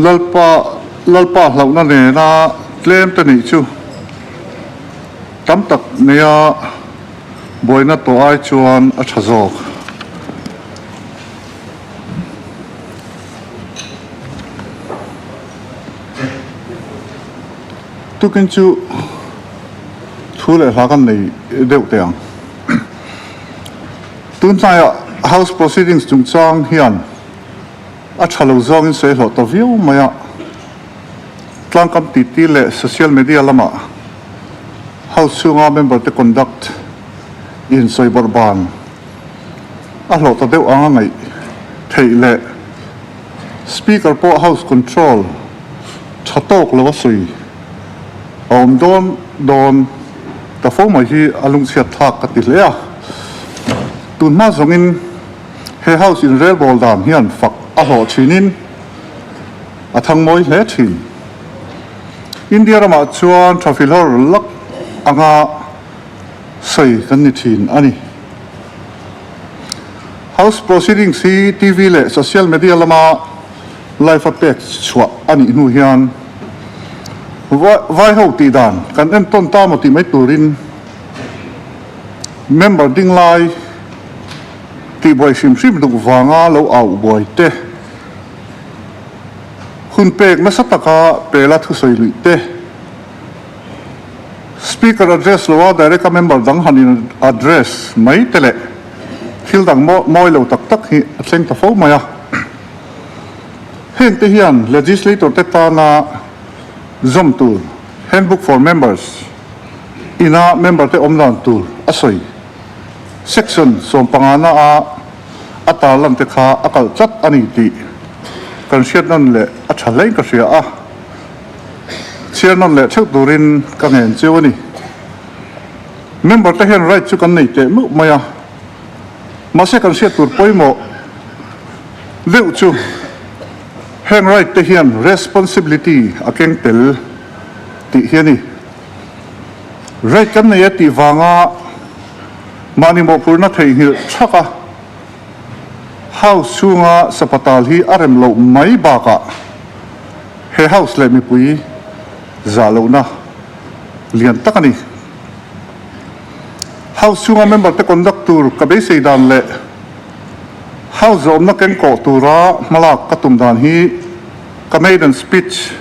Lalpa Lalpa hlauhna nena tlem te nih chu tam tak neia buaina tawh ai chuan a tha zawk. Tukin chu thu leh hla kan nei deuh teh ang. Tun hnaiah House Proceedings chungchang hian a tha lo zawngin sawi hlawh ta viau mai a, tlangkam titi leh social media lamah House chhunga member te conduct in sawi bawrh ban a hlawh ta deuh anga ngaih theih leh Speaker pawh House control tha tawk lo a sawi a awm dawn dawn ta fo mai hi a lungchhiat thlak ka ti hle a. Tun hma zawngin he House inrelbawl dan hian fak a hlawh thinin a thang mawi hle thin. India ramah chuan tha filhawr lak anga sawi kan ni thin a ni. House proceedings hi TV leh social media lama live a pek chhuah a nih hnu hian vai ho tih dan kan entawn ta maw tih mai turin member ding lai tihbuai hrim hrim duh vanga lo au buai te, hun pek nasa taka pela thusawi luih te, Speaker address lo a direct a member dang han in address mai te leh thil dang mawi lo tak tak hi a thleng ta fo mai a. Heng te hian legislator te tana zawm tur Handbook for Members ina member te awm dan tur a sawi section sawmpangana a a tarlan te kha a kalh tlat a ni tih kan hriat nawn leh a tha hlein ka hria a. Chhiar nawn leh theuh turin ka ngen chiu a ni. Member te hian right chu kan nei teh meuh mai a, mahse kan hriat tur pawimawh deuh chu heng right te hian responsibility a keng tel tih hi a ni. Right kan nei e tih vanga mahni mawhphurhna theihnghilh thak a, House chhunga sapatal hi a rem loh mai bakah he House leh mipui zah lohna lian tak a ni. House chhunga member te conduct tur ka beisei dan leh House zawmna kengkawh tura hmalak ka tum dan hi ka maiden speech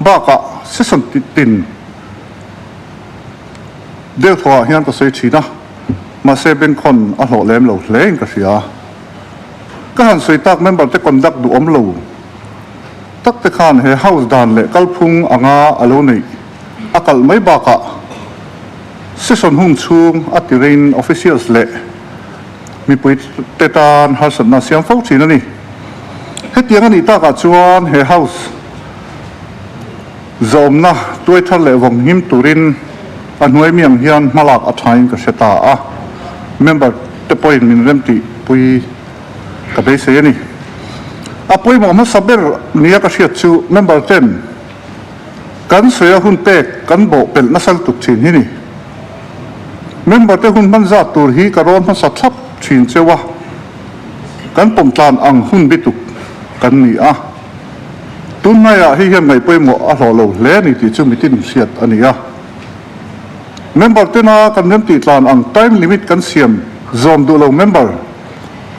bakah session tin deuh thawhah hian ka sawi thin a. Mahse bengkhawn a hlawh lem lo hle in ka hria. Ka han sawi tak member te conduct duhawm lo tak te khan he house dan leh kalphung anga a lo neih a kalh mai bakah session hun chhung a ti rein officials leh mipui te tan harsatna a siam fo thin a ni. Hetiang a nih takah chuan he house Zawmna tuai thar leh vawng him turin a hnuai mi ang hian hmalak a thain ka hre ta a, member te pawhin min remtih pui ka beisei a ni. A pawimawh hmasa ber nia ka hriat chu member ten kan sawi a hun pek kan bawh pelh nasa lutuk thin hi ni. Member te hun hman zat tur hi ka rawn hmasa thlap thin cheu a, kan pawmtlan ang hun bituk kan ni a. Tunhnaiah hei hian ngaih pawimawh a hlawh lo hle a ni tih chu mitin hriat a ni a. Member tena kan remtih tlan ang time limit kan siam zawm duh lo member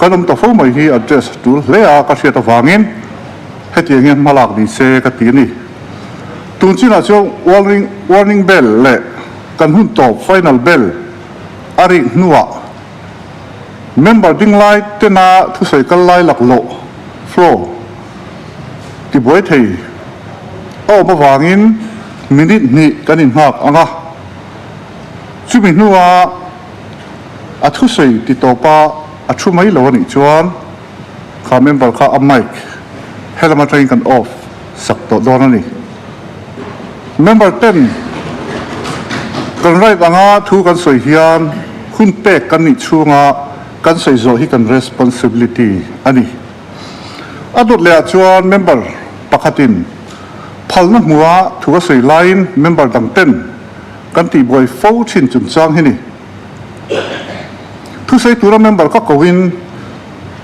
kan awm ta fo mai hi address tul hle a ka hriat avangin hetiang hian hmalak ni se ka ti a ni. Tun chinah chuan warning warning bell leh kan hun tawp final bell a rik hnuah member ding lai tena thusawi kal lai laklawh floor Tibuai thei a awm avangin minute hnih kan inghak ang a, chumi hnua a thusawi ti tawpa a thu mai lo a nih chuan kha member kha a mic helam atangin kan off sak tawh dawn a ni. Member ten kan right anga thu kan sawi hian hun pek kan nih chhunga kan sawi zawh hi kan responsibility a ni. A dawt leh ah chuan member pakhatin phalna hmua thu a sawi laiin member dang ten kan tihbuai fo thin chungchang hi ni. Thusawi tura member ka kohin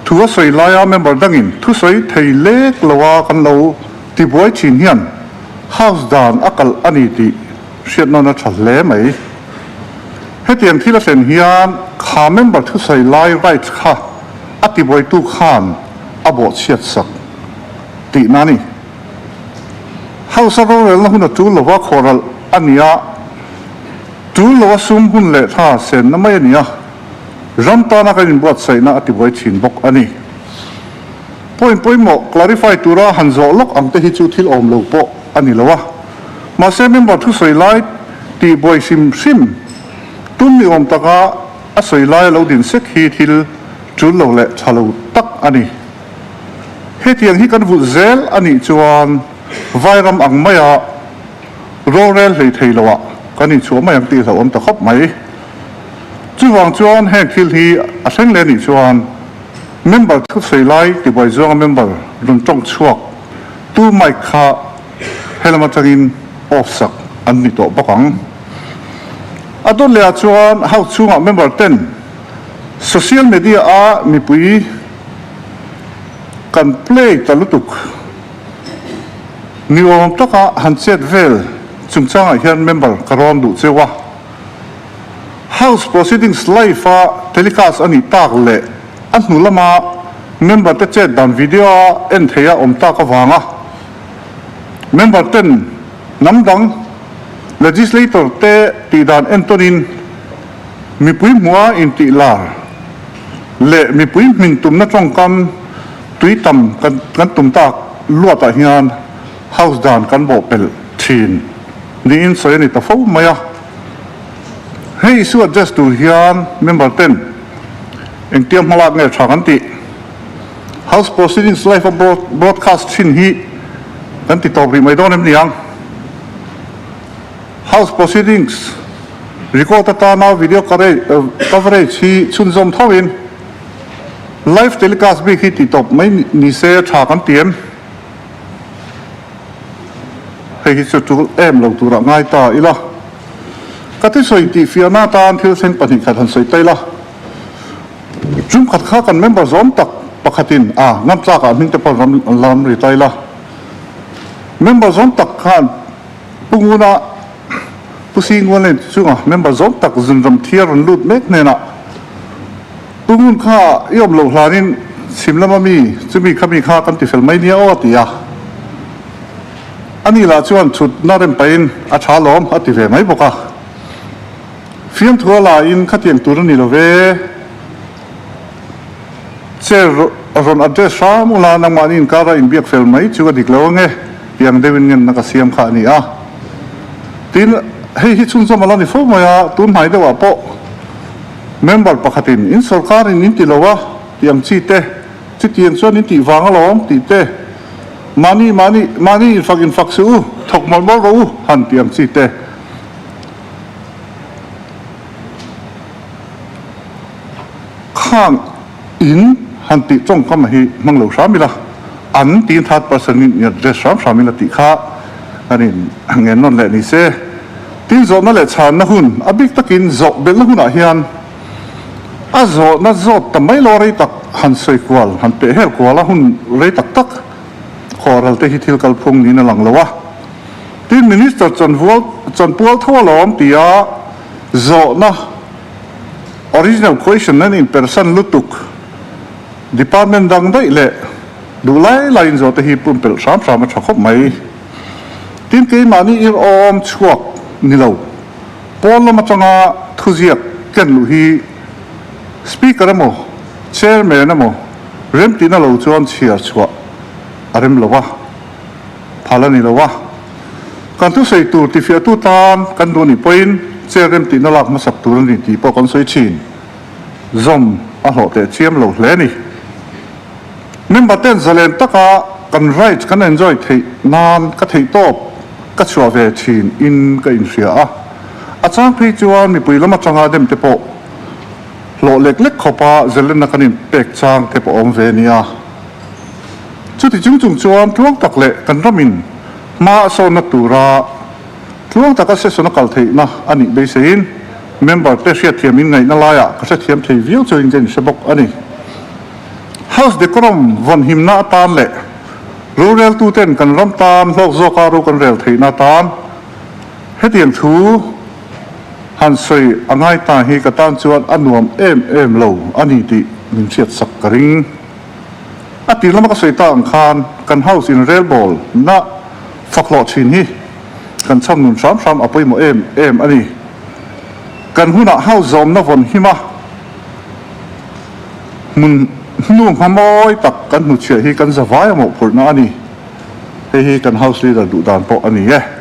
thu a sawi laia member dangin thusawi thei lek loa kan lo Tibuai thin hian House dan a kalh a ni tih hriat nawn a tha hle mai. Hetiang thil a thlen hian kha member thusawi lai rights kha a tibuaitu khan a bawhchhiat sak tihna a ni. House a rorelna hun a tul lova khawhralh a ni a, tul lo a sum hun leh thla senna mai a ni a, ram tana kan inbuatsaihna a tibuai thin bawk a ni. Point pawimawh clarify tura han zawh lawk ang te hi chu thil awm lo pawh a ni lo a. Mahse member thusawi lai tih buai hrim hrim tum ni awm taka a sawi lai a lo din sek hi thil tul lo leh tha lo tak a ni. Hetiang hi kan vulh zel a nih chuan Vairam ang maia rorel hlei thei loah kan inchhuah mai ang tih hlauhawm ta khawp mai. Chuvang chuan heng thil hi a thleng leh a nih chuan Member thusawi lai tibuai zawnga member rawn tawng chhuak tu mic kha helam atangin off sak an ni tawh bawk ang. A dawt leh ah chuan house chhungah member ten social media a mipui kan play ta lutuk ni awm taka han chet vel chungchangah hian member ka rawn duh cheu a. House proceedings live a telecast a nih tak leh a hnu lama member te chet dan video a en theih a awm tak avanga member ten hnam dang legislator te tih dan entawnin mipui hmuha intih lar leh mipui hmin tumna tawngkam tui tam kan tum tak luatah hian House dan kan bawhpelh thin niin sawi a ni ta fo mai a. Hei issue address tur hian member ten engtia hmalak nge tha kan tih? House proceedings live a broadcast thin hi kan ti tawp rih mai dawn em niang? House proceedings record atana video coverage hi chhunzawm tho in live telecast bik hi ti tawp mai ni se tha kan ti em? Hei hi chu tul em lo turah ngai ta ila. Ka thusawi tih fiahna atan thil thleng pahnihkhat han sawi ta ila. Chungkhat kha kan member zawm tak pakhatin a ngam tlakah hming te pawh ram lam ri ta ila. Member zawm tak khan Pu Nguna, Pu Singualin chunga member zawm tak zunram thiar rawn lut mek hnenah Pu Ngun kha i awm loh hlanin chhim lama mi chumi kha mi kha kan ti fel mai nia aw a ti a. Ani lah chuan chhutna rem pahin a tha lawm a ti ve mai bawk a. Fiamthua lahin khatiang tur a ni lo ve. Chair rawn address hram ula nangmahni inkara inbiak fel mai chu a dik lo ange tiang deuhin ngenna ka siam kha a ni a. Tin, hei hi chhunzawm a la ni fo mai a, tun hnai deuhah pawh member pakhatin in sorkarin in ti lo a tih ang chi te, chutiang chuan in tih vang alawm tih te, Mahni mahni mahni infak infak suh u, thawk mawlh mawlh rawh u han tih ang chi te. Khang in han tih tawngkam hi hmang lo hram ila, an tiin third person in in address hram hram ila tih kha kan in ngen nawn leh ni se. Tin zawhna leh chhanna hun a bik takin zawh belhna hunah hian A zawhna zawt ta mai lo rei tak han sawi kual, han peh hel kual a hun rei tak tak khawhral te hi thil kalphung niin a lang lo a. Tin, Minister chanvual chanpual tho alawm tia zawhna original question an inpersan lutuk department dang daih leh duh lai laiin zawh te hi pumpelh hram hram a tha khawp mai. Tin, keimahni ir awm chhuak ni lo. Pawn lam atanga thuziak ken luh hi Speaker emaw Chairman emaw remtihna lo chuan chhiar chhuah a rem lo a, phal a ni lo a. Kan thusawi tur tifiahtu tan kan duh anih pawhin chair remtihna lak hmasak tur a ni tih pawh kan sawi thin. Zawm a hlawh teh chiam lo hle a ni. Member ten zalen taka kan rights kan enjoy theih nan ka theih tawp ka chhuah ve thin in ka inhria a, a chang phei chuan mipui lam atanga dem te pawh hlawh lek lek khawpa zalenna kan in pek chang te pawh awm ve nia. Chuti chung chung chuan tluang tak leh kan ramin hma a sawnna tura tluang taka session a kal theihna a nih beiseiin member te hriatthiam in ngaihna laiah ka hrethiam thei viau chuin ka inhre bawk a ni. House decorum vawnhimna atan leh. Roreltuten kan ram tan hlawk zawka ro kan rel theihna atan hetiang thu han sawi a ngai ta hi ka tan chuan a nuam em em lo a ni tih min hriat sak ka ring. A tir lama ka sawi ta ang khan kan house in relbawl na fak hlawh thin hi kan chham nun hram hram a pawimawh em em a ni. Kan hunah house zawmna vawn him a hmun hnu hma mawi tak kan hnuchhiah hi kan zavai a mawhphurhna a ni. Hei hi kan house leader duh dan pawh a ni e.